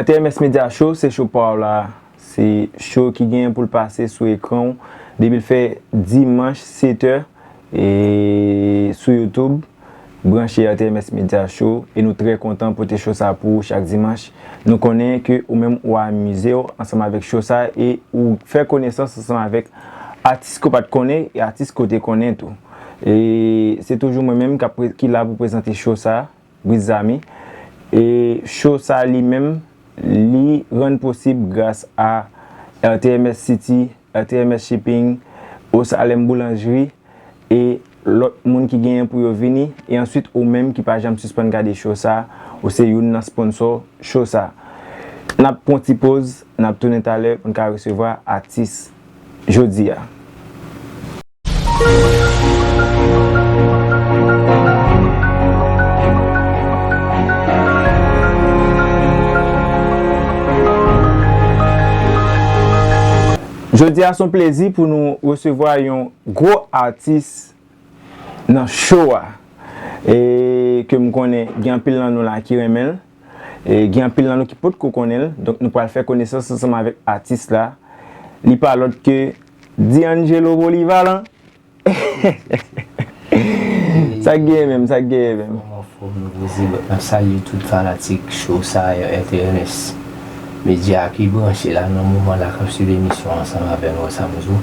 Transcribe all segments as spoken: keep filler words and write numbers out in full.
T M S Media Show, se show pa w la. Se show ki genyen pou l pase sou ekran w depi l fè dimanch sèt è, e, sou YouTube. Branche R T M S Media Show e nou trè kontan pote show sa pou ou chak dimanch. Nou konnen ke ou menm ou amize w ansanm avèk show sa e ou fè konesans ansanm avèk atis ke w pa t konnen e atis ke w te konnen tou. E se toujou mwen menm k ap pre-, ki la pou prezante show sa. Brizami. E show sa li menm, li rann posib gras a R T M S City, R T M S Shipping, Osalem Boulanjri e lòt moun ki genyen pou yo vini. E answit, ou menm ki pa janm sispann gade show sa, ou se youn nan sponsò show sa. N ap pran ti poz, n ap tounen talè pou n ka resevwa atis jodi a. Jodi a se yon plezi pou nou resevwa yon gwo atis nan show a, e ke m konnen gen anpil nan nou la ki renmen l, e gen anpil nan nou ki potko konnen l. Donk, nou pral fè konesans ansanm avèk atis la. Li pa lòt ke D'Angelo Polyvalent. Sa k genyen menm, sa k genyen menm. Kòman fòm nou poze, n ap salye tout fanatik show sa yo, R T M S Media ki branche la nan moman la, k ap swiv emisyon ansanm avè nou, sa m di w.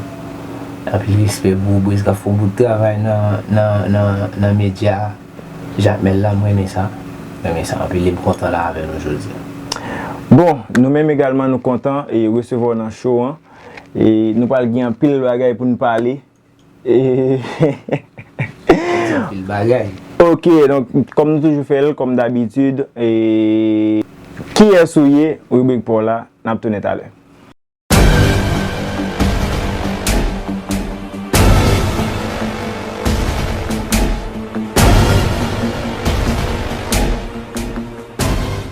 Anpil respè pou ou, Briz, k ap fè yon bout travay nan, nan, nan, nan medya. Jakmèl la, mwen renmen sa. Mwen renmen sa anpil, e m kontan la avè nou jodi a. Bon, nou menm egalman, nou kontan e resevwa w nan show an. E nou pral gen anpil bagay pou n pale. E anpil bagay. Ok, donk, kòm nou toujou fè l, kòm dabitid, e kiyès ou ye, ribrik pa w la, n ap tounen talè.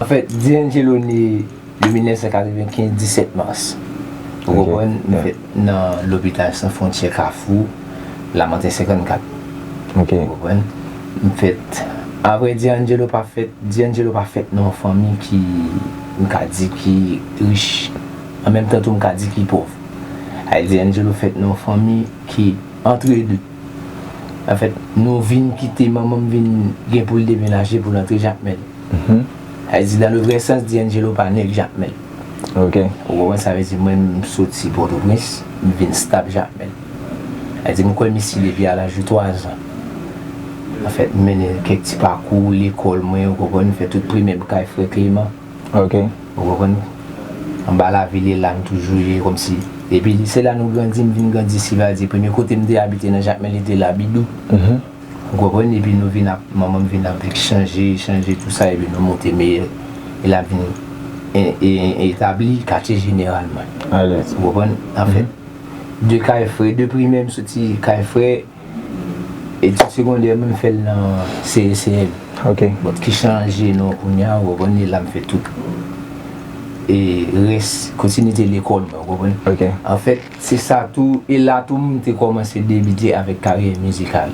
Anfèt, D'Angelo ne de mil nèf san katrevenkenz, disèt mas. Ou konprann? M fèt nan lopital San Fwontyè Kafou, Lamanten senkannkat. Ou konprann? M fèt, apre D'Angelo pa fèt, D'Angelo pa fèt nan yon fanmi ki, m ka di ki rich. An menm tan tou, m ka di ki pòv. Ay, D'Angelo fèt nan yon fanmi ki antrede. Anfèt, nou vin kite, manman m vin gen pou l demenaje pou l antre Jakmèl. Sa vle di, dans le vrai sens, D'Angelo pa nèg Jakmèl. Ou konprann? Sa vle di, mwen, m soti Pòtoprens, m vin stab Jakmèl. Sa vle di, m kwè m isi depi a laj de twa zan. Anfèt, m mennen kèk ti pakou lekòl mwen, ou konprann, m fè tout primè m kay frè Clément. Ou konprann? Anba lavil, e la m toujou ye, kòmsi. Epi se la nou grandi, m vin grandi, si va di, premye kote m te abite nan Jakmèl, li te Labidou. Ou konprann? Epi nou vin ap, manman m vin ap chanje, chanje tou sa, epi nou monte Meyè. E la vin e, e, etabli katye jeneral mwen. Ou konprann? Anfèt, de kay frè, de primè, m soti kay frè, etid segondè mwen, m fè l nan C E C M. But ki chanje non kounye a, ou konprann, e la m fè tout. E rès, kontinite lekòl mwen, ou konprann. Anfèt, se sa tou, e la tou m te kòmanse debite avèk karyè mizikal.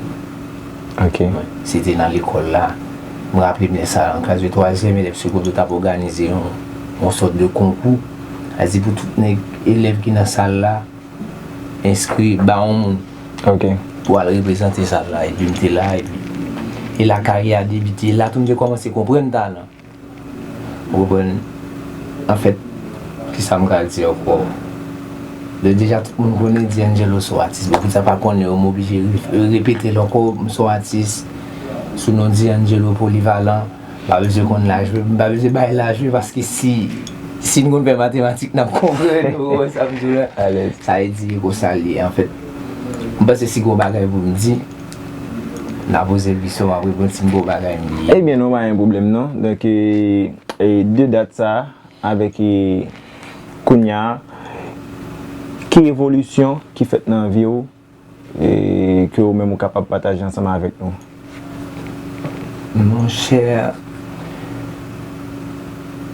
Mwen, se te nan lekòl la. M raple m lè sa, an klas de twazyèm, elèv segonde yo t ap òganize yon, yon sòt de konkou. Sa di pou tout nèg, elèv ki nan sal la, enskri ba yon moun pou al reprezante sal la. Epi m te la, epi e la karyè a debite. E la tou m te kòmanse konprann talan. Ou konprann? Anfèt, kisa m ka di ankò? De, deja, tout moun konnen D'Angelo se yon atis. Bon, pou sa pa konnen yo, m oblije re-, repete l ankò, m se yon atis sou non D'Angelo Polyvalent. M pa bezwen konn laj mwen, m pa bezwen bay laj mwen, paske si, si n konn fè matematik, n ap konprann, ou wè sa m di w la. Sa vle di, e konsa l ye, anfèt. M panse si gon bagay pou m di, n a poze l kesyon, m ap reponn, si m gon bagay m bliye. Ebyen, non, pa gen pwoblèm, non. Donk, e, e, de dat sa, avèk, e, kounye a, ki evolisyon ki fèt nan vi w, e, ke ou menm ou kapab pataje ansanm avèk nou? Monchè,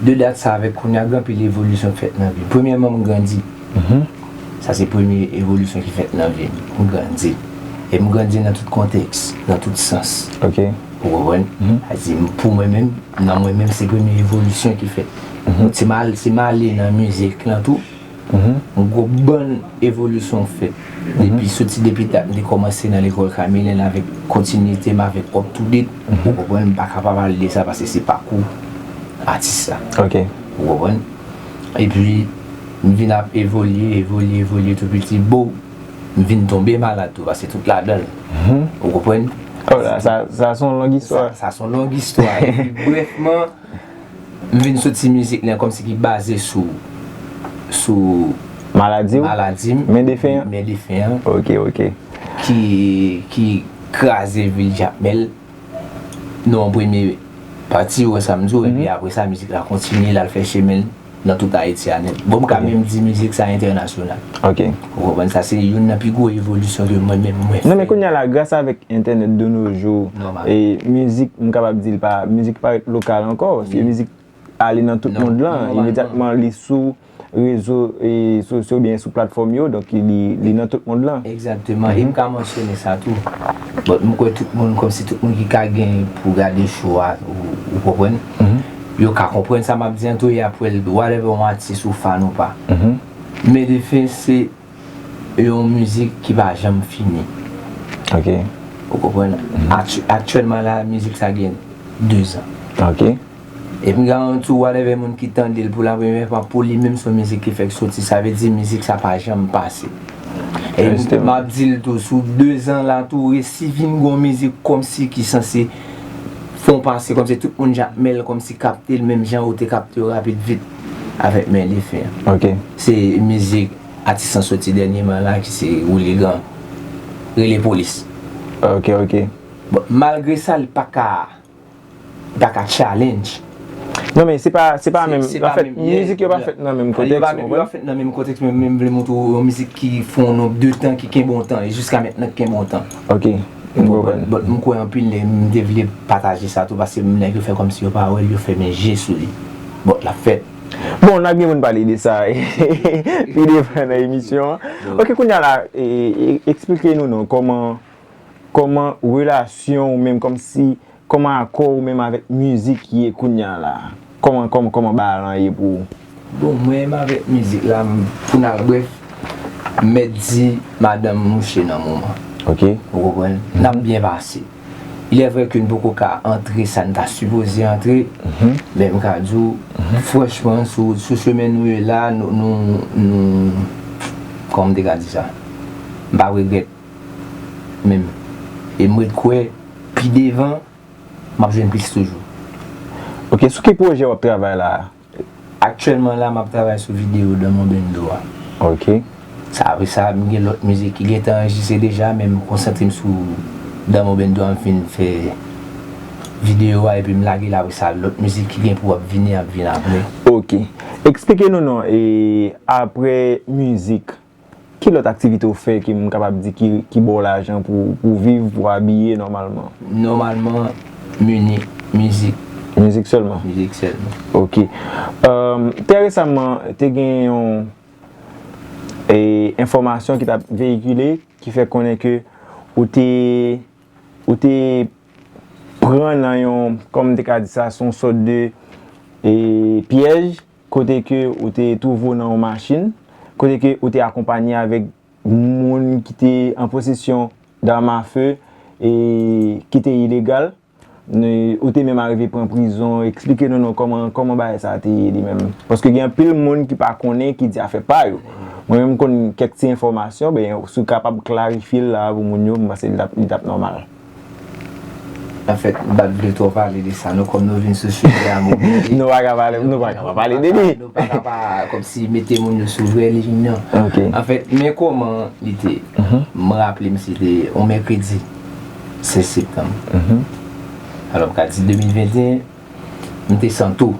de dat sa avèk kounye a, gen anpil evolisyon k fèt nan vi m. Premyèman, m grandi. Sa se premye evolisyon ki fèt nan vi m. M grandi. E m grandi nan tout kontèks, nan tout sans. Ou konprann? Sa di, m, pou mwen menm, nan mwen menm, se premye evolisyon ki fèt. Ti m al, ti m ale nan mizik lan tou. Yon gwo bann evolisyon fèt. Depi soti depi dat m te kòmanse nan lekòl Camilin avèk kontinite m avèk Up To Date. Ou konprann, m pa ka pa pale de sa paske se pakou atis la. Ok. Ou konprann? Epi, m vin ap evolye, evolye, evolye tou piti. Bo, m vin tonbe malad tou, paske tout ladan l. Ou konprann? Oh la, sa, sa se yon long istwa. Sa, sa se yon long istwa. Epi, brèfman, m vin soti mizik lan kòmsi ki baze sou, sou Maladi w? Maladi m. Men defen an? Men defen an. Ok, ok. Ki, ki kraze vil Jakmèl. Non, premye pati, ou wè sa m di w, epi apre sa, mizik la kontinye, l al fè chemen l nan tout Ayiti a nèt. Bon, m ka menm di mizik sa entènasyonal. Ok. Ou konprann sa, se youn nan pi gwo evolisyon ke mwen menm mwen fè. Non, men kounye a la, gras avèk entènèt de nos jours, Nòmal. E mizik, m kapab di l pa, mizik pa ret lokal ankò, paske mizik ale nan tout mond lan, imedyatman li sou rezo e sosyo oubyen sou platfòm yo, donk li, li nan tout mond lan. Egzakteman, e m ka mansyone sa tou. Bon, m kwè tout moun, kòmsi tout moun ki ka gen pou gade show a, ou, ou konprann? Yo ka konprann sa m ap di an tou, y ap wè l, whatever yon atis ou fan ou pa. Men defen se yon mizik ki pa janm fini. Ok. Ou konprann? Akty- Aktyèlman la, mizik sa gen de zan. Ok. E m garanti w, whatever moun ki tande l pou la premyè fwa, pou li menm se yon mizik ki fèk soti, sa vle di mizik sa pa janm pase. E m ap di l tou, sou de zan la tou, resi vin gon mizik kòmsi ki sanse fè yon pase, kòmsi tout moun Jakmèl kòmsi kapte l menm jan ou te kapte yo rapid vit avèk Men Defen an. Ok. Se mizik atis lan soti dènyeman la ki se Ooligan, rele polis. Ok, ok. Bon, malgre sa, li pa ka, li pa ka challenge. Non, men se pa, se pa menm, anfèt, mizik yo pa fèt nan menm kontèks, ou konprann? Yo pa fèt nan menm kontèks, men m vle montre w yon mizik ki fè yon nonb de tan, ki kenbe yon tan, e jiska mentnan ki kenbe yon tan. Ok, m konprann. But m kwè anpil lè m te vle pataje sa tou, paske nèg yo fè kòmsi yo pa wè l, yo fèmen je sou li. But l ap fèt. Bon, n ap gen pou n pale de sa pi devan nan emisyon an. Ok, kounye a la, e, e, eksplike nou non, kòman, kòman relasyon ou menm, kòmsi, kòman akò ou menm avèk mizik ye kounye a la? Kòman, kòman, kòman bagay lan ye pou ou? Bon, mwen menm avèk mizik la, m, pou n al brèf, m mèt di madanm mouche nan moman. Ok. Ou konprann? N ap byen pase. Il est vrai ke n poko ka antre sa n ta sipoze antre, men m ka di w, franchman, sou, sou chemen nou ye la, nou, nou, nou, kòman m te ka di sa? M pa regrèt menm. E m ret kwè, pi devan, m ap jwenn plis toujou. Ok, sou ki pwojè w ap travay la? Aktyèlman la, m ap travay sou videyo Dans mon bendo a. Ok. Sa, apre sa, m gen lòt mizik ki gentan anrejistre deja, men m konsantre m sou Dans mon bendo a, m fin fè videyo a, epi m lage l, apre sa, lòt mizik ki gen pou ap vini, ap vin apre. Ok. Eksplike nou non, e apre mizik, ki lòt aktivite w fè ki m kapab di ki, ki ba w lajan pou, pou viv, pou abiye nòmalman? Nòmalman, mini, mizik. Mizik sèlman? Mizik sèlman. Ok. Euh, trè resaman, te gen yon, e, enfòmasyon ki t ap veyikile ki fè konnen ke ou te, ou te pran nan yon, kòman m te ka di sa, se yon sòt de, e, pyèj, kote ke ou te twouve w nan yon machin, kote ke ou te akonpanye avèk moun ki te an posesyon dam a fe e ki te ilegal. Ou te menm arive pran prizon. Eksplike nou non kòman, kòman bagay sa a te ye li menm. Paske gen anpil moun ki pa konnen, ki di afè pa yo. Mwen menm m konn kèk ti enfòmasyon, ben, si w kapab klarifye l la pou moun yo, m panse li t ap, li t ap nòmal. Anfèt, m pa t vle twò pale de sa, non, kòm nou vin sou sijè a, mwen oblije. Nou pa ka pale, nou pa ka pa pale de li. Nou pa ka pa, kòmsi, mete moun yo sou vrè liy nan. Ok. Anfèt, men kòman li te, m raple m se te yon mèkredi, sèz septanm. Alò, m ka di de mil venteyen, m te Santo,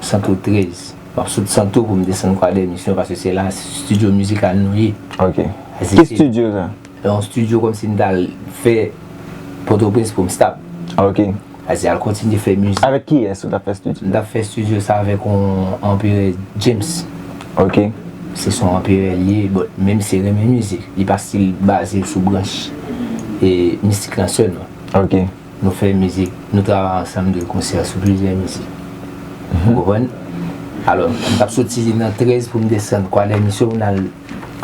Santo trèz. M ap sot Santo pou m desann Kwadèmisyon, paske se la estidyo mizikal nou ye. Ok. Ki estidyo sa? Yon estidyo kòmsi m t al fè Pòtoprens pou m stop. Ok. Sa di al kontinye fè mizik. Avèk kiyès ou t ap fè estidyo? M t ap fè estidyo sa avèk yon anperè James. Ok. Se son anperè li ye, but menm se renmen mizik. Li pa stil baze sou branch e mistik lan sèlman. Ok. Nou fè mizik, nou travay ansanm de konsè sou plizyè mizik. Ou konprann? Alò, m t ap soti nan trèz pou m desann Kwadèmisyon pou n al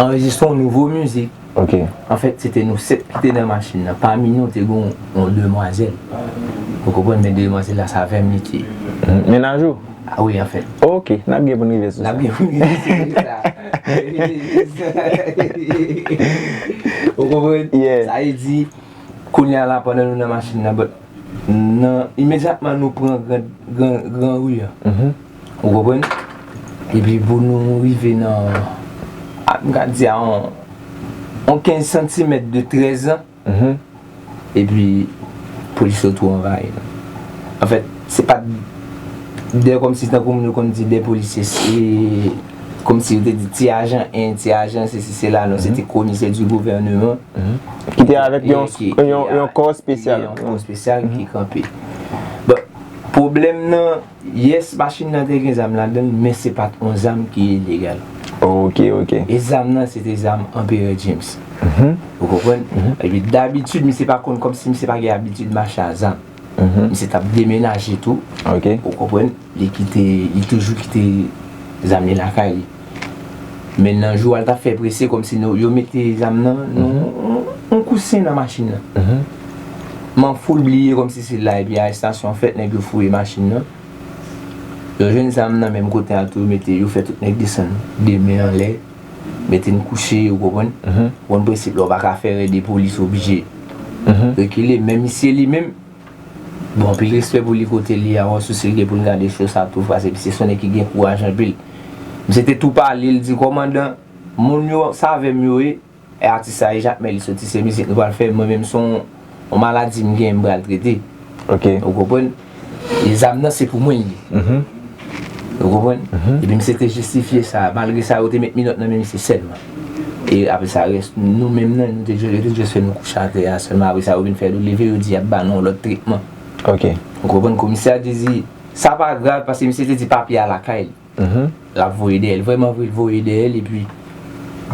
anrejistre yon nouvo mizik. Ok. Anfèt, se te nou sèt ki te nan machin nan. Pami nou, te gen yon demwazèl. Ou konprann, men demwazèl la, se avè m li te ye. Mennaj ou? Ah wi, anfèt. Ok, n ap gen pou n rive sou sa. N ap gen pou n rive sou sa. Ou konprann? Yeah. Sa vle di, kounye a la, pandan nou nan machin nan, but, nan, imedyatman nou pran gran, gran, gran ri an. Ou konprann? Epi pou nou rive nan, a, m ka di a yon, yon kenz santimèt de trèz an. Epi, polis yo tou anvayi nou. Anfèt, se pa t de kòmsi tankou moun yo konn di de polisye, se kòmsi yo te di ti ajan en, ti ajan sesi, sela, non, se te komisè di gouvèneman. Ki te avèk yon, yon, yon kò espesyal. Yon kò espesyal ki kanpe. Bon, pwoblèm nan, yes, machin nan te gen zam ladan l, men se pa t yon zam ki ilegal. Ok, ok. E zam nan, se te zam Anperè James. Ou konprann? Epi dabitid, misye pa konn, kòmsi misye pa gen abitid mache a zam. Misye t ap demenaje tou. Ok. Ou konprann? Li kite, li toujou kite zam li lakay li. Men nan jou a, l t ap fè prese, kòmsi nou, yo mete zam nan, nan yon, yon kousen nan machin nan. M an foul bliye kòmsi se la, epi arestasyon fèt, nèg yo fouye machin nan. Yo jwenn zam nan menm kote a tou, yo mete, yo fè tout nèg desann de men anlè, mete n kouche, ou konprann? Ou konn prensip la, ou pa ka fè rèd, polis oblije rekile, men misye li menm, bon, anpil respè pou li kote li a, wè sou serye pou l gade cho sa tou, paske misye se yon nèg ki gen kouraj anpil. Misye te tou pale, l di, kòmandan, moun yo, sa avè m yo ye, e atis sa e Jakmèl li soti, se mizik nou pral fè, mwen menm se yon, yon maladi m genyen m pral trete. Ok. Ou konprann? E zam nan se pou mwen li ye. Ou konprann? Epi misye te jistifye sa. Malgre sa, yo te met minòt nan men misye sèlman. E apre sa, rès nou menm nan, nou te, yo te jis fè nou kouche atè a sèlman. Apre sa, yo vin fè nou leve, yo di y ap ba nou yon lòt tretman. Ok. Ou konprann? Komisè a te di, sa pa grav, paske misye te di papye a lakay li. L ap voye dèyè l. Vrèman vre, l voye dèyè l, epi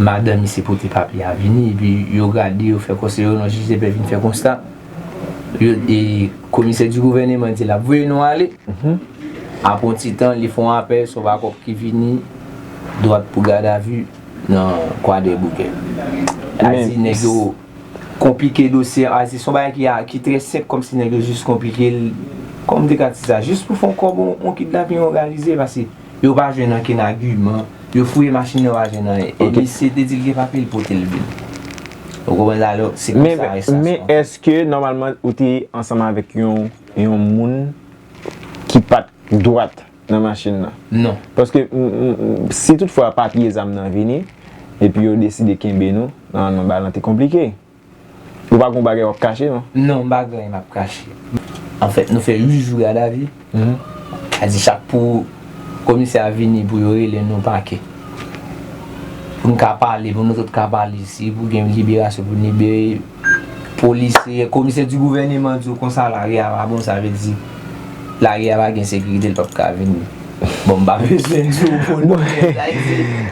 madanm misye pote papye a vini, epi yo gade, yo fè konseye, yo nan jij de pè vin fè konsta. Yo, e komisè di gouvèneman di l ap voye nou ale. Apre yon ti tan, li fè yon apèl, se yon bakòp ki vini, dwat pou gadavi nan Kwadèboukè. Azi, nèg yo konplike dosye an, azi, se yon bagay ki, ki trè senp, kòmsi nèg yo jis konplike l, kòman m te ka di sa, jis pou fè yon kòb, yon, yon kidnapin òganize, paske yo pa jwenn ankenn agiman, yo fouye machin nan, yo pa jwenn anyen. E misye te di l gen papye, l pote l vin. Ou konprann sa, alò, se konsa arestasyon. Men èske, nòmalman, ou te ansanm avèk yon, yon moun ki pa t dwat nan machin nan? Non. Paske, m, m, m, si toutfwa papye zam nan vini, epi yo deside kenbe nou, nòmalman, bagay lan te konplike. Ou pa gen bagay w ap kache, non? Non, m pa gen anyen m ap kache. Anfèt, nou fè uit jou gadavi. Sa di chak pou komisè a vini pou yo rele nou pakè. Pou n ka pale, pou nou tout ka pale, si pou gen liberasyon, pou n libere polisye, komisè di gouvèneman di w konsa, lari a pa bon, sa vle di lari a pa gen sekirite, l p ap ka vini. Bon, m pa bezwen di w pou nou.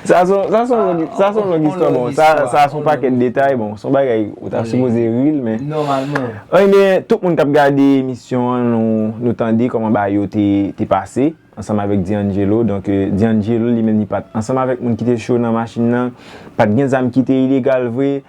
Sa se yon, sa se yon long, sa se yon long istwa, bon, sa, sa se yon pakèt detay, bon, se yon bagay ou ta sipoze ri l, men. Nòmalman. Ebyen, tout moun k ap gade emisyon an, nou, nou tande kòman bagay yo te, te pase ansanm avèk D'Angelo. Donk, euh, D'Angelo, li menm, li pa t ansanm avèk moun ki te cho nan machin nan. Pa t gen zam ki te ilegal vre.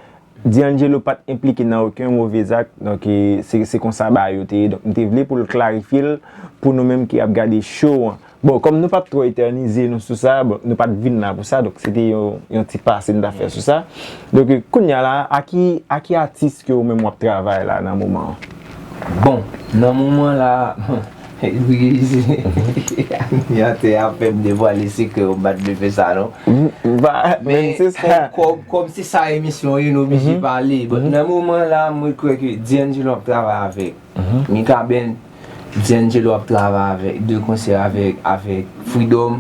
D'Angelo pa t enplike nan okenn move zak. Donk, euh, se, se konsa bagay yo te ye. Donk, m te vle pou l klarifye l pou nou menm ki ap gade cho an. Bon, kòm nou p ap twò etènize nou sou sa, bon, nou pa t vin la pou sa, donk se te yon, yon ti pase n t ap fè sou sa. Donk, kounye a la, a ki, a ki atis ke ou menm w ap travay la nan moman an? Bon, nan moman la, animatè a fè m devwale sekrè yo, m pa t vle fè sa non. Men se sa. Kòm, kòm se sa emisyon an ye, nou oblije pale. Bon, nan moman la, mwen kwè ke D'Angelo ap travay avèk Mikaben, D'Angelo ap travay avèk, de konsè avèk, avèk Freedom,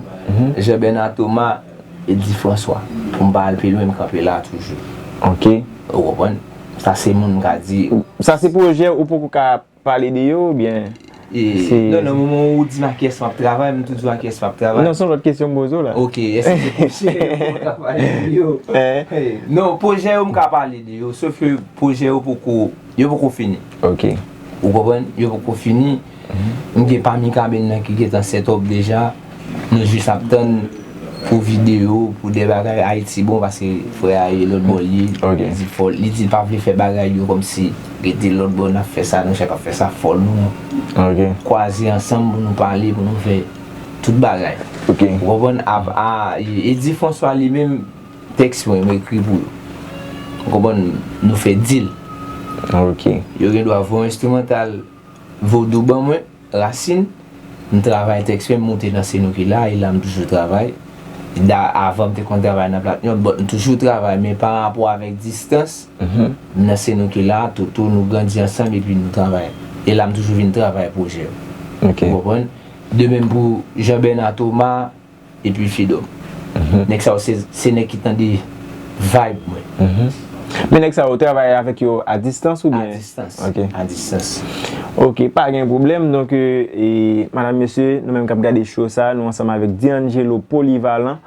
Jean Bernard Thomas, Eddy François. Pou m pa al pi lwen, m kanpe la toujou. Ok. Ou konprann? Sa se moun m ka di. Sa se pwojè ou poko ka pale de yo oubyen? Non, nan moman ou di m a kiyès m ap travay, m toujou a kiyès m ap travay. Non, se yon lòt kesyon m poze w la. Ok, èske se pwojè yo m ka pale de yo? Non, pwojè yo m ka pale de yo, sof ke pwojè yo poko, yo poko fini. Ok. Ou konprann? Yo poko fini. M gen pa Mikaben nan ki gentan set up deja. Nou jis ap tann pou videyo, pou de bagay. Ayiti bon, paske frè a ye lòt bò li ye. Li di fò, li di l pa vle fè bagay yo kòmsi rete lòt bò, n ap fè sa, nou chak ap fè sa, fò nou kwaze ansanm pou nou pale, pou nou fè tout bagay. Ou konprann? Ap, a, Eddy François li menm, tèks mwen, m ekri pou yo. Ou konprann? Nou fè deal. Yo gen dwa voye yon enstrimantal vodou ban mwen, rasin, m travay tèks mwen, m moute nan Senoki la, e la m toujou travay. Da, avan m te konn travay nan Platnyòm, but m toujou travay, men pa rapò avèk distans, m nan Senoki la, Toto, nou grandi ansanm epi nou travay. E la m toujou vin travay pwojè yo. Ou konprann? De menm pou Jean Bernard Thomas, epi Fidom. Nèg sa yo se, se nèg ki tande vibe mwen. Men nèg sa yo travay avèk yo a distans oubyen? A distans. A distans. Ok, pa gen pwoblèm. Donk, e, e, madam, mesye, nou menm k ap gade show sa, nou ansanm avèk D'Angelo Polyvalent,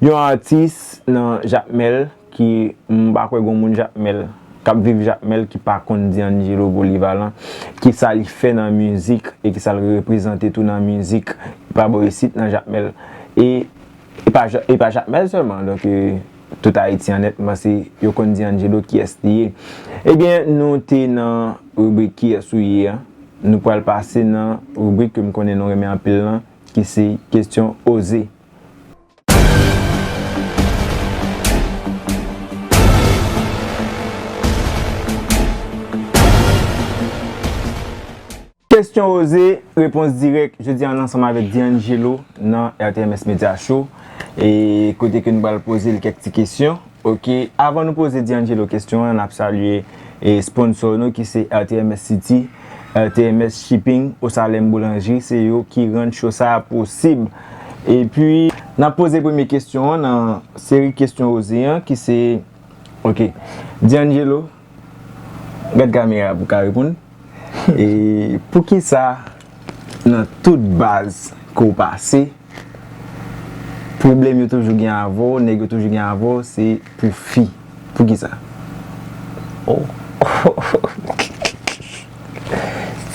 yon atis nan Jakmèl, ki, m pa kwè gon moun Jakmèl, k ap viv Jakmèl ki pa konn D'Angelo Polyvalent, ki sa li fè nan mizik e ki sa l reprezante tou nan mizik pa bò isit nan Jakmèl. E, e pa Ja-, e pa Jakmèl sèlman, donk, e, tout Ayiti annèt, m panse yo konn D'Angelo kiyès li ye. Ebyen, nou te nan ribrik Kiyès ou ye a. Nou pral pase nan ribrik ke m konnen nou renmen anpil lan, ki se kesyon oze. Kesyon oze, repons dirèk, jodi a ansanm avèk D'Angelo nan R T M S Media Show. E kote ke nou pral poze l kèk ti kesyon. Ok, avan nou poze D'Angelo kesyon an, n ap salye, e, sponsò nou ki se R T M S City, R T M S Shipping, Osalem Boulanjri, se yo ki rann show sa a posib. Epi, n ap poze premye kesyon an nan seri kesyon oze an ki se, ok, D'Angelo, gad kamera pou w ka reponn. E poukisa nan tout baz ke w pase, pwoblèm yo toujou gen avè w, nèg yo toujou gen avè w, se pou fi? Poukisa? Oh.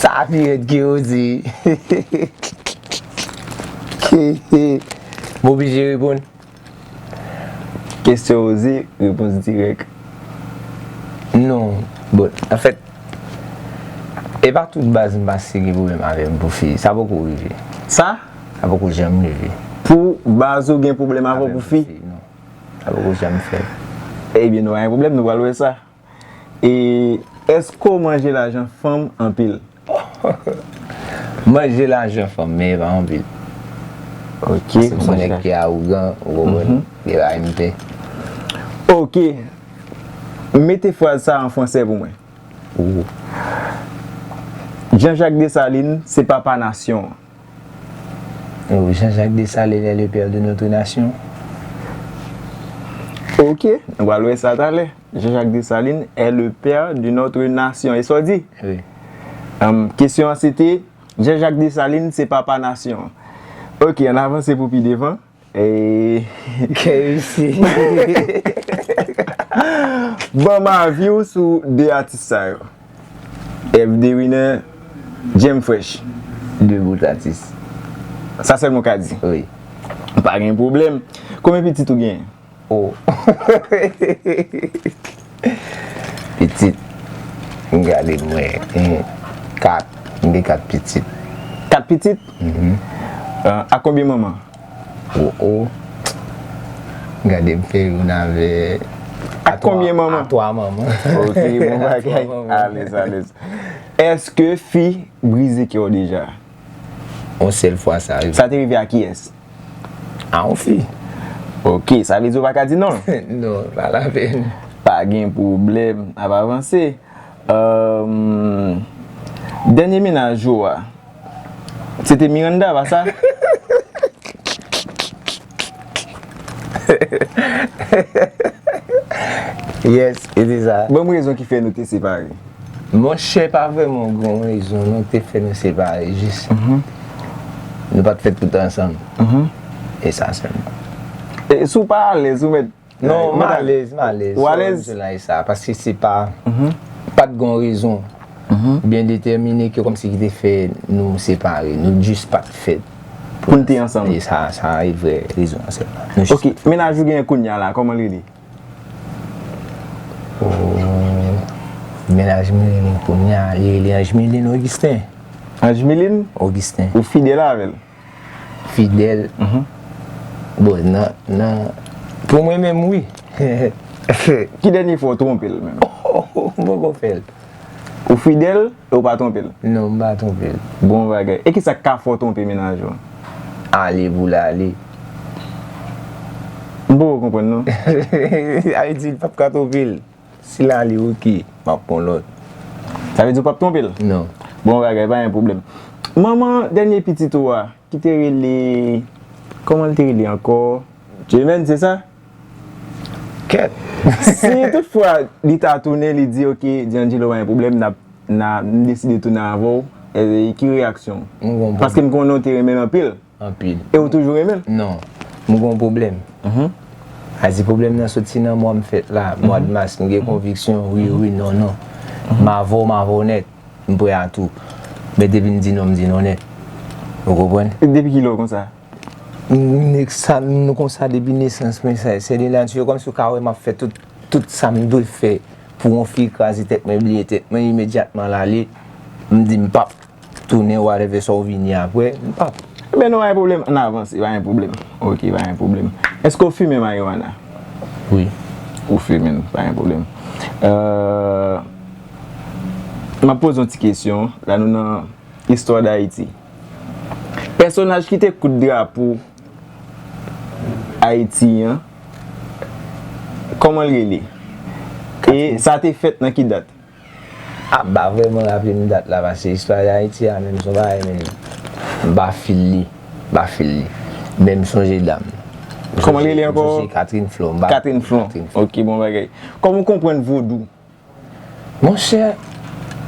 Sa pi rèd ke yo di. M oblije reponn. Kesyon oze, repons dirèk. Non. Bon, anfèt, e pa tout baz m pase gen pwoblèm avè m pou fi. Sa poko rive. Sa? Sa poko janm rive. Pou baz ou gen pwoblèm avè w pou fi? Non. Sa poko janm fèt. Ebyen, nou pa gen pwoblèm, nou pral wè sa. E èske w manje lajan fanm anpil? Manje lajan fanm, men e pa anpil. Ok, se yon nèg ki awogan, ou konprann? Gen bagay m fè. Ok. Mete fraz sa an fransè pou mwen. Ou. Jean-Jacques Dessalines se papa nasyon an. Oh, Jean-Jacques Dessalines est le père de notre nation. Ok, nou pral wè sa talè. Jean-Jacques Dessalines est le père de notre nation. E sa w di? Wi. Em, kesyon an se te, Jean-Jacques Dessalines se papa nasyon an. Ok, ann avanse pou pi devan. E K F C. Ban m avi w sou de atis sa yo. F D Winner, Jam Fresh. De bout atis. Sa sèlman w ka di? Wi. Pa gen pwoblèm. Konbyen pitit ou genyen? Oh. Pitit. M gade mwen. Hmm. Kat. M gen kat pitit. Kat pitit? Mhm. Euh, a konbyen manman? Oh, oh. Gade m fè youn avè. Ak konbyen manman? A twa manman. Ok, bon bagay. Alèz, alèz. Èske fi brize kè w deja? Yon sèl fwa sa rive. Sa te rive a kiyès? A yon fi. Ok, sa vle di w pa ka di non? Non, pa lapèn. Pa gen pwoblèm, n ap avanse. Ehm, dènye mennaj ou a, se te Miranda, pa sa? Yes, e se sa. Ban m rezon ki fè nou te separe. Monchè, pa vrèman gen yon rezon non te fè nou separe, jis nou pa t fèt tout ansanm. E sa sèlman. E si w pa alèz, ou mèt Non, m alèz, m alèz. Ou alèz? Sa, paske se pa, pa t gen yon rezon byen detèmine ke kòmsi ki te fè nou separe. Nou jis pa t fèt. Pou n te ansanm. E sa, sa e vrè rezon an sèlman. Nou jis Ok, mennaj ou genyen kounye a la, kòman l rele? Oh, mennaj mwen rele kounye a, li rele Anjmiline Augustin. Anjmiline, Augustin. Ou fidèl avè l? Fidèl. Bon, nan, nan, pou mwen menm, wi. Ki dènye fwa w twonpe l menm? M poko fè l. Ou fidèl e w pa twonpe l? Non, m pa twonpe l. Bon bagay. E kisa k ka fè w twonpe mennaj ou? Ale pou l ale. M poko konprann non. Sa vle di l p ap ka twonpe l. Si l ale, oke, m ap pran lòt. Sa vle di w p ap twonpe l? Non. Bon bagay, pa gen pwoblèm. Manman dènye pitit ou a, ki te rele, kòman l te rele ankò? Jemèn, se sa? Kèt. Si toutfwa li ta tounen, li di, oke, D'Angelo, pa gen pwoblèm, n ap, n a, m deside tounen avè w, e, ki reyaksyon w? M gon Paske m konnen w te renmen l anpil. Anpil. E w toujou renmen l? Non. M gon pwoblèm. A di pwoblèm nan soti nan mwa m fèt la, mwa de mas, m gen konviksyon, wi, wi, non, non. M avè w, m avè w nèt. M prè a tou. Men depi m di non, m di non nèt. Ou konprann? Depi kilè w konsa? M, nèg sa, m konsa depi nesans mwen, sa, se de nati, kòmsi w ka wè m ap fè tout, tout sa m dwe fè pou yon fi kraze tèt mwen, bliye tèt mwen, imedyatman l ale, m di m p ap tounen, whatever sa w vini apre, m p ap. Ebyen non, pa gen pwoblèm, ann avanse, pa gen pwoblèm. Ok, pa gen pwoblèm. Èske w fimen marijuana? Wi. Ou fimen l, pa gen pwoblèm. Euh, m ap poze yon ti kesyon, la nou nan istwa Dayiti. Pèsonaj ki te koud drapo Ayiti an, kòman l rele? E sa te fèt nan ki dat? A, m pa vrèman raple m dat la, paske istwa Dayiti a menm se yon bagay, men m pa fil li, m pa fil li. Men m sonje dam. Kòman l rele ankò? M sonje Catherine Flon. Catherine Flon. Ok, bon bagay. Kòman w konprann vodou? Monchè,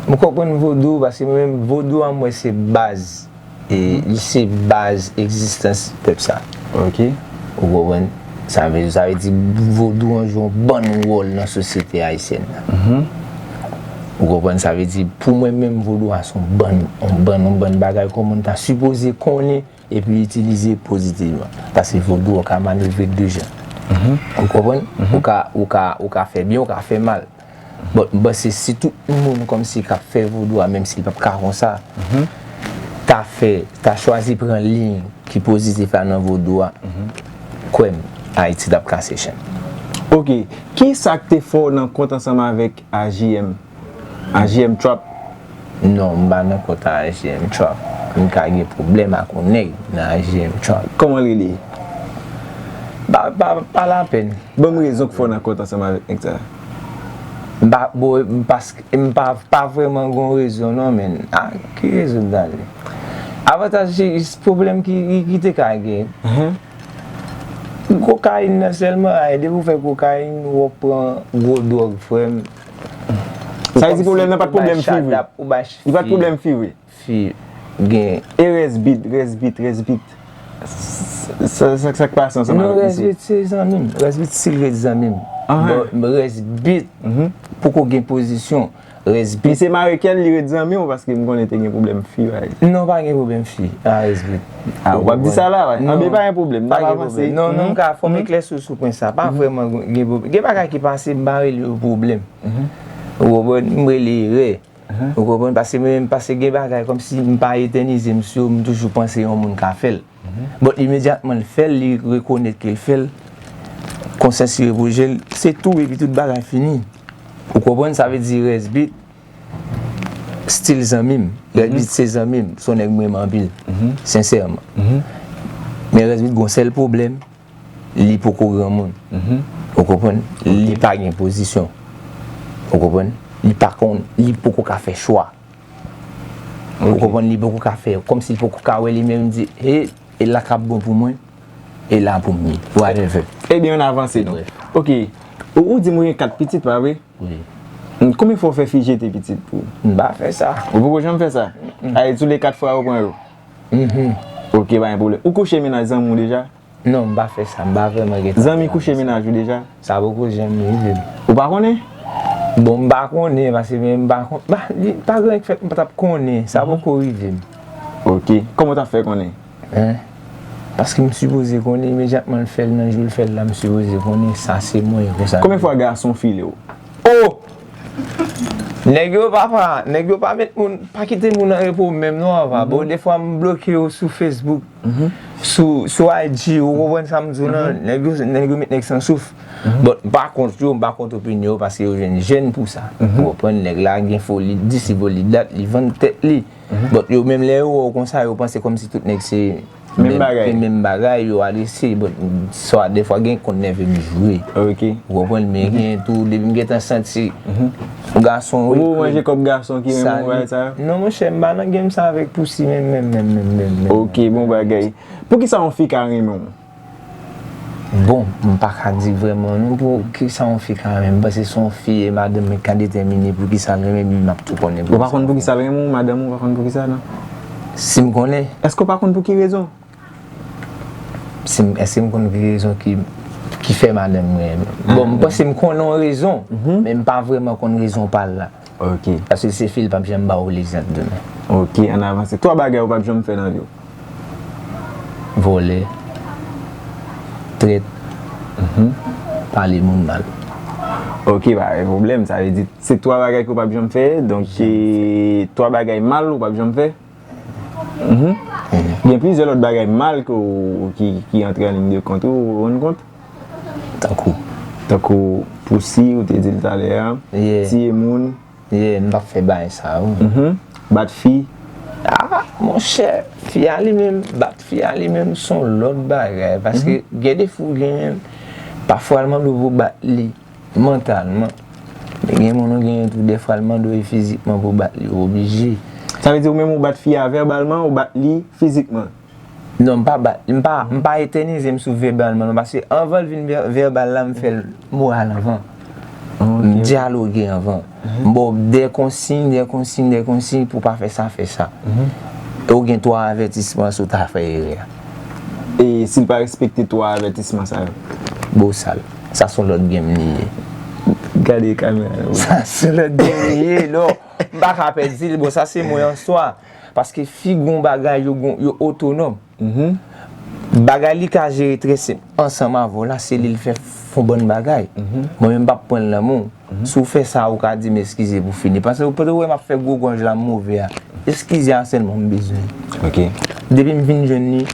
m konprann vodou, paske mwen menm vodou a m wè se baz. E li se baz egzistans pèp sa. Ok. Ou konprann? Sa vle, sa vle di vodou an jwe yon bann wòl nan sosyete ayisyèn nan. Ou konprann? Sa vle di, pou mwen menm, vodou a se yon bann, yon bann, yon bann bagay ke yon moun ta sipoze konnen epi itilize pozitivman. Paske vodou an ka manevre de jan. Ou konprann? Ou ka, ou ka, ou ka fè byen, ou ka fè mal. Bon, m panse si tout moun kòmsi k ap fè vodou a, menm si l p ap ka konsa, ta fè, ta chwazi pran liy ki pozitif la nan vodou a, kwè m, Ayiti t ap kase chenn. Ok, kisa k te fè w nan kont ansanm avèk A J M? A J M Trap? Non, m pa nan kont A J M Trap. M ka gen pwoblèm ak yon nèg nan A J M Trap. Kòman l rele? Pa, pa, pa lapèn. Ban m rezon k fè w nan kont ansanm avèk nèg sa. M pa, bon, m paske, m pa, pa vrèman gon rezon non, men. A, ki rezon m ta di? Avantaj, se pwoblèm ki, ki, ki te ka gen. Kokayin nan sèlman, ay, depi w fè kokayin, w ap pran gwo dwòg, frè m. Sa vle di pwoblèm nan pa t pwoblèm fi vre? Li pa t pwoblèm fi vre? Fi gen. E rès bit, rès bit, rès bit. Sa, sa, sa k pase ansanm avèk misye? Non, rès bit se zanmi m. Rès bit still ret zanmi m. Bon, rès bit poko gen pozisyon. Rès bit. Misye mare kè l, li ret zanmi w paske m konnen te gen pwoblèm fi, bagay. Non, pa gen pwoblèm fi. A rès bit. A, w ap di sa la, wi. Anben, pa gen pwoblèm. N ap avanse. Non, non, m ka fè m eklèsi w sou pwen sa. Pa vrèman gen pwoblèm. Gen bagay ki pase, m pa rele yo pwoblèm. Ou konprann? M rele erè. Ou konprann? Paske mwen menm, paske gen bagay kòmsi m pa etènize m sou yo, m toujou panse yon moun ka fè l. Bon, imedyatman l fè l, li rekonèt ke l fè l, konsyans li reproche l, se tou, epi tout bagay fini. Ou konprann? Sa vle di rès bit, still zanmi m. Rès bit se zanmi m, se yon nèg m renmen anpil. Sensèman. Men rès bit gon sèl pwoblèm, li poko granmoun. Ou konprann? Li pa gen pozisyon. Ou konprann? Li pa konn, li poko ka fè chwa. Ou konprann? Li poko ka fè, kòmsi li poko ka wè li menm di, e, e la k ap bon pou mwen, e la pou m ye. Whatever. Ebyen, ann avanse non. Ok. Ou, ou di m ou gen kat pitit, pa vre? Wi. Konbyen fwa w fè fi jete pitit pou ou? M pa fè sa. Ou poko janm fè sa? Ay, tou le kat fwa yo pran yo? Ok, pa gen pwoblèm. Ou kouche mennaj zanmi w deja? Non, m pa fè sa, m pa vrèman gen tan. Zanmi kouche mennaj ou deja? Sa poko janm rive m. Ou pa konnen? Bon, m pa konnen, paske men m pa konnen. Li pa gen anyen k fèt m pa t ap konnen. Sa poko rive m. Ok. Kòman w t ap fè konnen? Hein? Paske m sipoze konnen imedyatman l fè l nan jou l fè l la, m sipoze konnen sa se mwen, e konsa. Konbyen fwa gason file w? Oh! Nèg yo pa, pa, nèg yo pa met moun, pa kite moun an repo menm non, apa. Bon, defwa m bloke yo sou Facebook, sou, sou I G, ou konprann sa m di w lan? Nèg yo, nèg yo met nèg san souf. But m pa kont yo, m pa kont opinyon yo, paske yo jwenn jèn pou sa. Ou konprann? Nèg la gen foli, di si foli dat, li vann tèt li. But yo menm lè yo wè w konsa, yo panse kòmsi tout nèg se menm bagay, menm bagay, yo adrese. But sa, defwa gen konn nève m jwe. Ok. Ou konprann? Men gen tou, depi m gentan santi yon gason. Ou manje kòb gason ki renmen w, bagay sa yo? Non, monchè, m pa nan game sa avèk pousi, menm, menm, menm, menm, menm, menm. Ok, bon bagay. Poukisa yon fi ka renmen w? Bon, m pa ka di vrèman non pou kisa yon fi ka renmen m, paske se yon fi e madanm mwen k ka detèmine poukisa l renmen m, m ap tou konnen poukisa. Ou pa konn poukisa l renmen w, madanm ou pa konn poukisa, non? Si m konnen. Èske w pa konn pou ki rezon? Si m, èske m konn ki rezon ki, ki fè madanm mwen renmen m? Bon, m panse m konnen yon rezon, men m pa vrèman konn rezon pa l la. Ok. Paske se fi l p ap janm ba w lezant demen. Ok, ann avanse. Twa bagay ou p ap janm fè nan vi w. Vòlè, trèt, pale moun mal. Ok, pa gen pwoblèm. Sa vle di, se twa bagay ke w p ap janm fè. Donk, se twa bagay mal ou p ap janm fè. Gen plizyè lòt bagay mal ke w, ki, ki antre an liy de kont ou, ou rann kont? Tankou? Tankou pousi, ou te di l talè a, tiye moun. Yeah, m p ap fè bagay sa yo. Bat fi. Ah, monchè, fi a li menm, bat fi a li menm se yon lòt bagay. Paske gen de fi w genyen, pafwa l mande w pou w bat li mantalman. Men gen moun ou genyen tou, dèfwa l mande w fizikman pou w bat li, ou oblije. Sa vle di ou menm ou bat fi a vèbalman, ou bat li fizikman? Non, m pa bat, m pa, m pa etènize m sou vèbalman non, paske anvan l vin vè-, vèbal la, m fè l moral anvan. M dyaloge anvan. M ba w de konsiy, de konsiy, de konsiy pou w pa fè sa, fè sa. E w gen twa avètisman si w ta fè erè a. E si l pa respekte twa avètisman sa yo? Bosal. Sa se yon lòt game li ye. Gade kamera yo. Sa se lòt game li ye, non. M pa ka pèdi l, bon, sa se mwen an swa. Paske fi gon bagay, yo gon, yo otonòm. Bagay li ka jere trè senp ansanm avè w la, se li l fè fon bann bagay. Mwen menm m p ap pran l nan men w. Si w fè sa, ou ka di m eskize pou fini. Paske ou pa t wè m ap fè gwo gòj la, m move a. Eskize a sèlman m bezwen. Ok. Depi m vin jwenn li,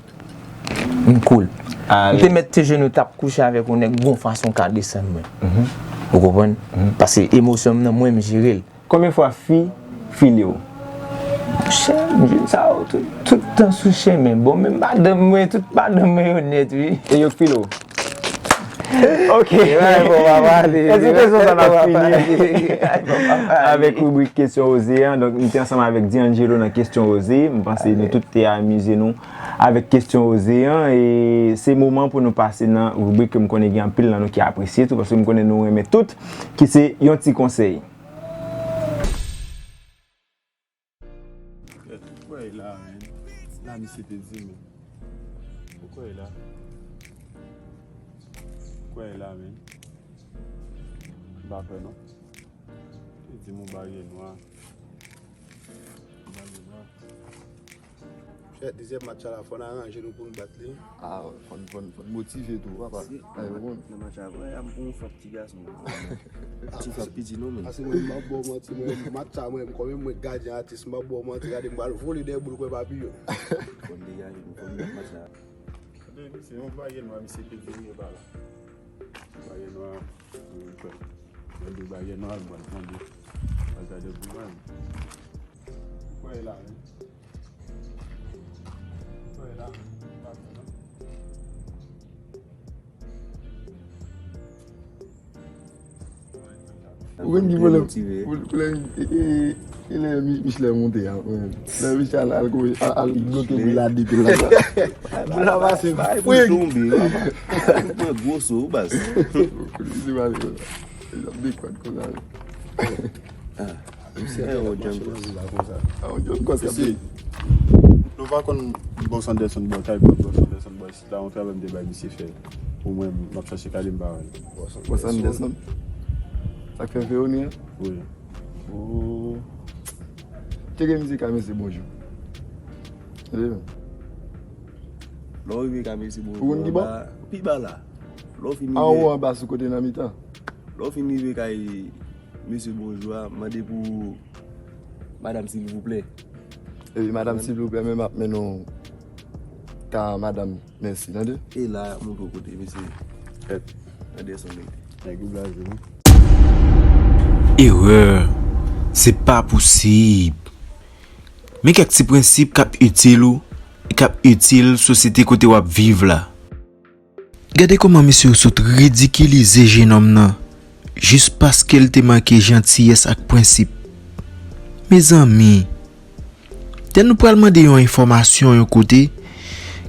m cool. M te mèt te jenou t ap kouche avèk yon nèg gon fason ka desann mwen. Ou konprann? Paske emosyon m nan mwen, m jere l. Konbyen fwa fi file w? Monchè, m jwenn sa yo tout, tout tan sou chemen. Bon, men madanm mwen, tout madanm mwen yo nèt, wi. E yo k file w? Ok. Epi kesyon sa n ap fini avèk ribrik kesyon oze an. Donk, m te ansanm avèk D'Angelo nan kesyon oze. M panse nou tout te amize nou avèk kesyon oze an. E se moman pou nou pase nan ribrik ke m konnen gen anpil nan nou ki apresye tou, paske m konnen nou renmen tout, ki se yon ti konsèy. Kèt, ou kwè la, men? La, misye te di, men. Ou kwè la? Ou kwè la, men? M pa kwè, non. Li di m yon bagay nwa. Yon bagay nwa. Chè, dezyèm match la, fò n aranje nou pou n bat li. Ah, fò n, fò n, fò n motive tou, papa. Nan match la, vre, a m pou yon fòt ti gason. Ti fòt piti non, men. Paske mwen, m ap ba w manti, mwen, match sa, mwen, kòm mwen gadyen atis, m ap ba w manti, gade, m pral vole dèyè boul kwè papiyon. Fò n degaje nou, fò n bat match la. Gade, misye, yon bagay nwa, misye te di, wi, e pa la. Bagay nwa, wi, kwè. Mwen di bagay nwa, mwen tande. Mwen tande pou mwen. Kwè la, men. Ou konn ki pwoblèm? Pwoblèm, e, e, e lè Mich-, Michelin monte a, lè Michelin al, al, al bloke boul la depi la. Boul la pase frig. Tonbe, papa. Ou pran gwo so, baz. Misye pale konsa. L ap dekwad konsa. Ah. Misye te ap mache nan vil la konsa. Ah, yon jèn kòs k ap peye. Nou pa konn Boss Anderson Boy, kay Boss Anderson Boy, se ta yon travay m te bay misye fè. Pou mwen, m ap chache kade m pa wè l. Boss Anderson? Sa k fè Veroni an? Wi. Oh. Tcheke mizik a, mesye, bonjou. Tande non. Lè w rive kay mesye bonjou anba, pi ba la. Lè w fin rive anba sou kote nan mitan. Lè w fin rive kay mesye bonjou a, mande pou madanm silvouplè. Epi madanm silvouplè menm ap mennen w ka madanm mèsi, tande? E la y ap montre w kote mesye Anderson rete. Nèg yo blaze wi. Erè, se pa posib. Men kèk ti prensip k ap itil ou e k ap itil sosyete kote w ap viv la. Gade kòman mesye yo sot ridikilize jenòm nan jis paske l te manke jantiyès ak prensip. Mezanmi, lè nou pral mande yon enfòmasyon yon kote,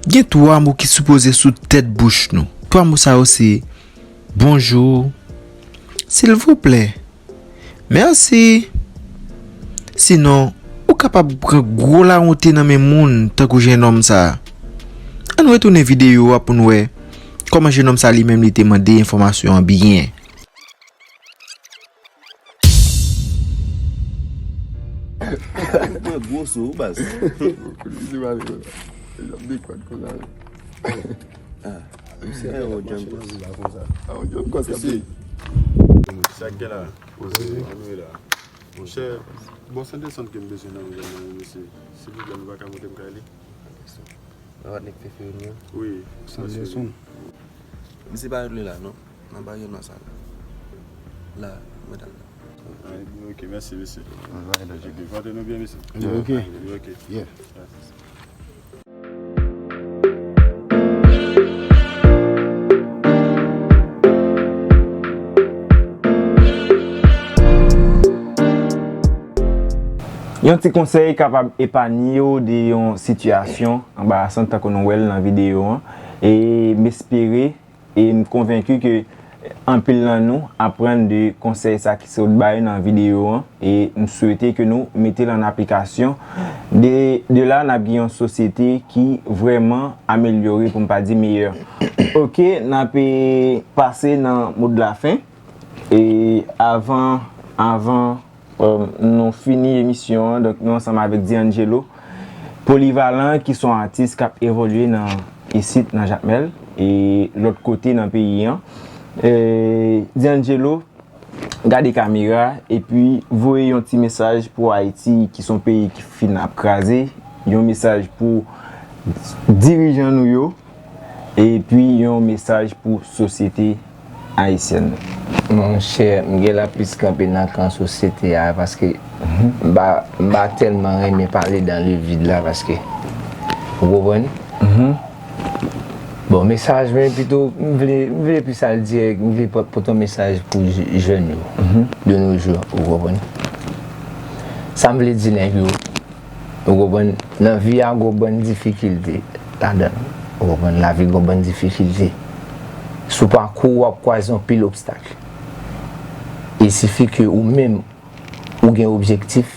gen twa mo ki sipoze sou tèt bouch nou. Twa mo sa yo se bonjou, silvouplè, mèsi. Sinon, ou kapab pran gwo lawonte nan men moun tankou jennonm sa a. Ann retounen videyo a pou n wè kòman jennonm sa li menm li te mande enfòmasyon an byen. Ou pran gwo so, baz. Li di pa li konn sa. Li ap dekwat konsa. Ah, misye gen yon djanm kòs. Ah, yon djanm kòs k ap di. Sa k gen la? Poze. Ann wi la. Monchè, bòs Anderson ke m bezwen nan gouvènman an, mesye. Silvouplè, nou pa ka montre m kay li? Nan patnè k fè fè yo ni an? Wi. Bòs Anderson. Misye pa rele la, non. Nan baryè nwa sa la. La, madanm la. Ah, ok, mèsi, mesye. Alright, ok. Ok, pòte nou byen, mesye. Ok. Ok. Yeah. Mèsi. Yon ti konsèy kapab epanye w de yon sitiyasyon anbarasan tankou nou wè l nan videyo an. E m espere e m konvenki ke anpil nan nou aprann de konsèy sa ki sot bay nan videyo an, e m swete ke nou mete l an aplikasyon. De, de la, n ap gen yon sosyete ki vrèman amelyore, pou m pa di meyè. Ok, n ap, e, pase nan mo de la fen. E avan, avan, e, nou fini emisyon an, donk nou ansanm avèk D'Angelo Polyvalent, ki se yon atis k ap evolye nan isit, nan Jakmèl, e lòt kote nan peyi an. E, D'Angelo, gade kamera, epi voye yon ti mesaj pou Ayiti, ki se yon peyi ki fin ap kraze, yon mesaj pou dirijan nou yo, epi yon mesaj pou sosyete ayisyèn nan? Monchè, m gen la plis kanpe nan kan sosyete a, paske m pa, m pa tèlman renmen pale dans le vide la, paske, ou konprann? Bon, mesaj mwen pito, m vle, m vle plis al dirèk, m vle pot, pote yon mesaj pou je-, jèn yo, de nos jours, ou konprann? Sa m vle di nèg yo, ou konprann, nan vi a gon bann difikilte ladan l. Ou konprann, lavi gon bann difikilte. Sou pakou w ap kwaze anpil obstak. E sifi ke ou menm, ou gen objektif,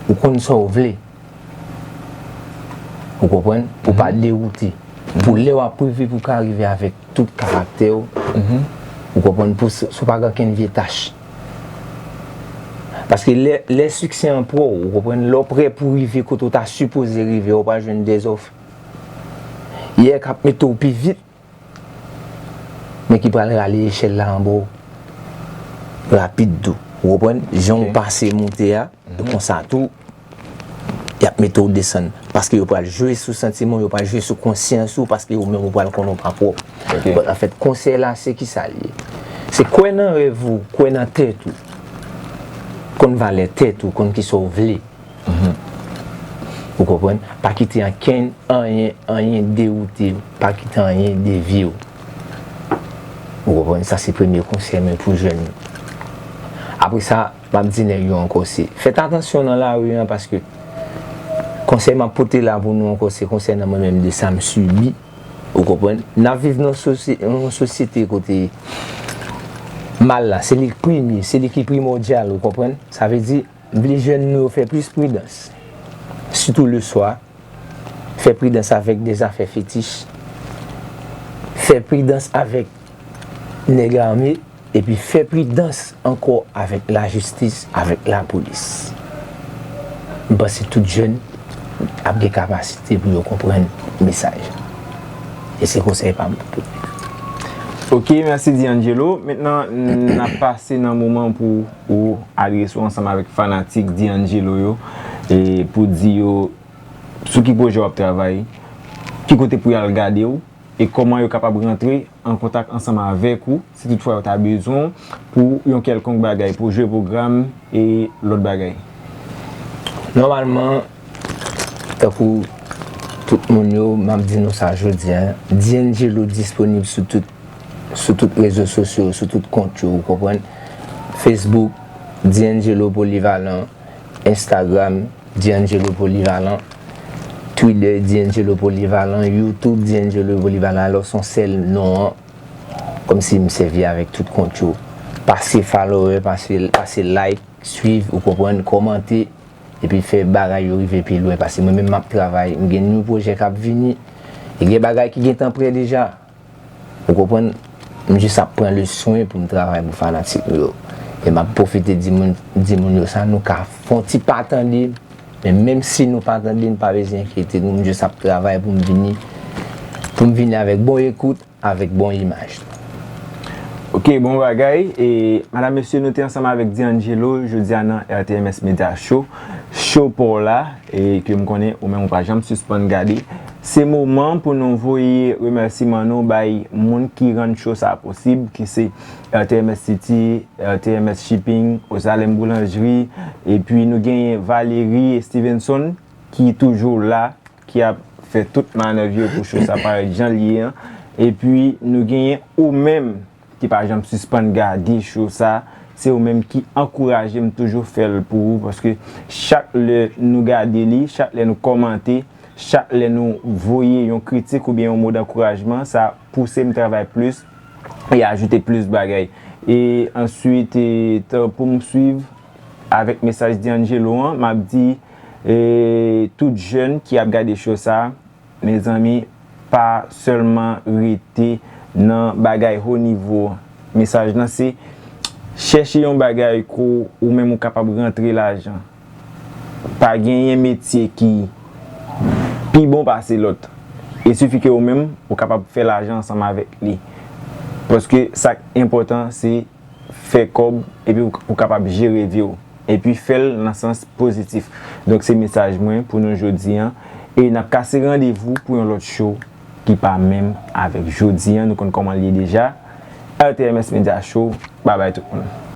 ou konn sa w vle. Ou konprann? Pou pa dewoute. Pou lè w ap rive, pou w ka rive avèk tout karaktè w. Ou konprann? Pou s-, si w pa gen okenn vye tach. Paske lè, lè siksè an pran w, ou konprann? Lè w prè pou rive kote w ta sipoze rive, w pa jwenn dèzòf. Yè k ap mete w pi vit, men ki pral rale echèl la anba w rapid tou. Ou konprann? Jan w pase monte a, e konsa tou, y ap mete w desann. Paske yo pral jwe sou santiman w, yo pral jwe sou konsyans ou, paske ou menm ou pral konnen w pa pwòp. But anfèt, konsèy la, se kisa l ye? Se kwè nan rèv ou, kwè nan tèt ou. Konn valè tèt ou, konn kisa w vle. Ou konprann? Pa kite ankenn, anyen, anyen dewoute w. Pa kite anyen devye w. Ou konprann? Sa se premye konsèy mwen pou jèn yo. Apre sa, m ap di nèg yo ankò, se fèt atansyon nan lari an, paske konsèy m ap pote la pou nou ankò, se konsènan mwen menm de sa m sibi. Ou konprann? N ap viv nan sosye-, nan yon sosyete kote mal la, se li k premye, se li ki primòdyal, ou konprann? Sa vle di, m vle jèn nou yo fè plis pridans. Sitou leswa, fè pridans avèk de zafè fetich. Fè pridans avèk nèg ame, epi fè pridans ankò avèk lajistis, avèk lapolis. M panse tout jèn ap gen kapasite pou yo konprann mesaj. E se konsèy pa m pou tout. Ok, mèsi D'Angelo. Mentnan, n ap pase nan moman pou ou adrese w ansanm avèk fanatik D'Angelo yo. E pou di yo sou ki pwojè w ap travay, ki kote pou y al gade w, e kòman yo kapab rantre an kontak ansanm avèk ou, si toutfwa yo ta bezwen w pou yon kèlkonk bagay, pou jwe pwogram e lòt bagay. Nòmalman, tankou tout moun yo, m ap di nou sa jodi a, D'Angelo disponib sou tout, sou tout rezo sosyo, sou tout kont yo, ou konprann? Facebook, D'Angelo Polyvalent, Instagram, D'Angelo Polyvalent, Twitter, D'Angelo Polyvalent, YouTube, D'Angelo Polyvalent, alò se yon sèl non an, kòmsi m sèvi avèk tout kont yo. Pase follower, pase, pase like, swiv, ou konprann, kòmante, epi fè bagay yo rive pi lwen, paske mwen menm m ap travay, m gen yon pwojè k ap vini, e gen bagay ki gentan prè deja. Ou konprann? M jis ap pran le swen pou m travay pou fanatik nou yo. E m ap pwofite di moun, di moun yo sa, nou ka fè yon ti pa tande, men menm si nou pa tande, nou pa bezwen enkyete nou, m jis ap travay pou m vini, pou m vini avèk bon ekout, avèk bon imaj. Ok, bon bagay. E, madam, mesye, nou te ansanm avèk D'Angelo jodi a nan R T M S Media Show. Show pa w la, e ke m konnen ou menm ou pa janm sispann gade. Se moman pou nou voye remèsiman nou bay moun ki rann show sa posib, ki se R T M S City, R T M S Shipping, Ozalem Boulanjri, epi nou genyen Valerie Stevenson ki toujou la, ki ap fè tout manèv yo pou show sa parèt jan l ye an. Epi nou genyen ou menm ki pa janm sispann gade show sa, se ou menm ki ankouraje m toujou fè l pou ou, paske chak lè nou gade li, chak lè nou kòmante, chak lè nou voye yon kritik oubyen yon mo dankourajman, sa pouse m travay plis e ajoute plis bagay. E answit, e, tan pou m swiv avèk mesaj D'Angelo an, m ap di, e, tout jèn ki ap gade show sa, mezanmi, pa sèlman rete nan bagay ho nivo. Mesaj lan se, chèche yon bagay ke ou menm ou kapab rantre lajan. Pa genyen metye ki pi bon pase lòt. E sifi ke ou menm ou kapab fè lajan ansanm avèk li. Paske sa k enpòtan se fè kòb epi ou, ou kapab jere vi w. Epi fè l nan sans pozitif. Donk se mesaj mwen pou nou jodi an. E n ap kase randevou pou yon lòt show ki pa menm avèk jodi an. Nou konn kòman l ye deja. R T M S Media Show. Babay tout moun.